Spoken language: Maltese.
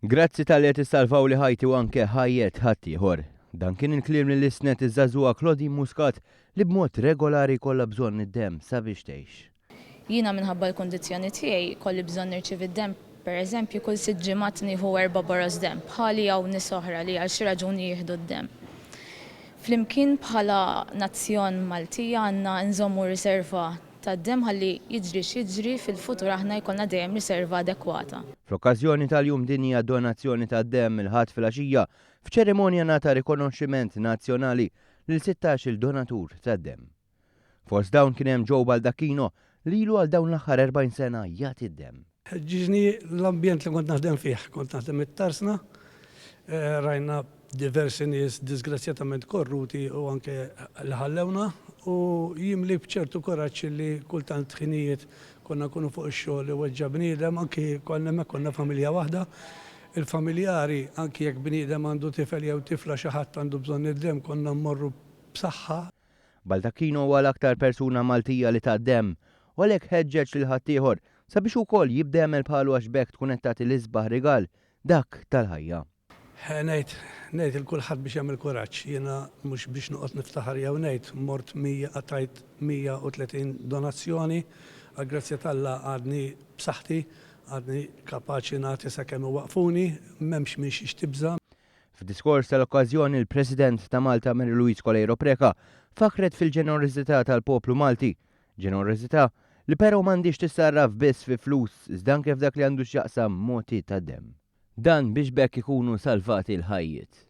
Grazzi talli qed issalvawli ħajti u anke ħajjet ħaddieħor. Dan kien il-kliem li lissnet iż-żagħżugħa Claudine Muscat li b'mod regolari jkollha bżonn id-demm sabiex tgħix. Jiena minħabba l-kundizzjoni tiegħi jkolli bżonn nirċievi d-demm pereżempju kull sitt ġimgħat nieħu erba' boroż demm bħali hawn nies oħra li għal xi raġuni jieħdu d-demm. Flimkien bħala nazzjon Maltija għandna nżommu riserva tad-demm ħalli jiġri x'jiġri fil-futur aħna jkollna dejjem riserva adekwata. Fl-okkażjoni tal-Jum Dinji għad-Donazzjoni tad-Demm il-Ħadd filgħaxija, f'ċerimonja ngħata rikonoxximent nazzjonali lil sittax-il donatur tad-demm. Fost dawn kien hemm Joe Baldacchino li ilu għal dawn l-aħħar 40 sena jagħti d-demm. Ħeġġiġni l-ambjent li kont naħdem fih. Kont naħdem it-tarsna, rajna diversi nies disgrazzjatament korruti u anke li ħallewna u jimli b'ċertu kuraġġ li kultant ħinijiet konna nkunu fuq ix-xogħol iweġġa' bniedem anki konna hemmhekk konna familja waħda. Il-familjari anki jekk bniedem għandu tifel jew tifla xi ħadd għandu bżonn id-demm konna mmorru b'saħħa. Baldacchino huwa l-aktar persuna Maltija li tat demm u għalhekk ħeġġeġ lil ħaddieħor sabiex hu wkoll jibda jagħmel bħalu għax b'hekk tkun qed tagħti l-isbaħ rigal, dak tal-ħajja. Ngħid, ngħid 'il kulħadd biex jagħmel kuraġġ. Jiena mhux biex noqgħod niftaħar jew ngħid, mort 100, tajt 130 donazzjoni, għall-grazzja t'Alla għadni b'saħħti, għadni kapaċi nagħti sakemm iwaqqfuni, m'hemmx minn xiex tibża'. F'diskors tal-okkażjoni l-President ta' Malta Mary Louise Coleiro Preca fakkret fil-ġenerożità tal-poplu Malti, ġenerożità li però m'għandhiex tissarraf biss fi flus iżda anke f'dak li għandu x'jaqsam moti ta' demm. Dan biex b'hekk ikunu salvati l-ħajjiet.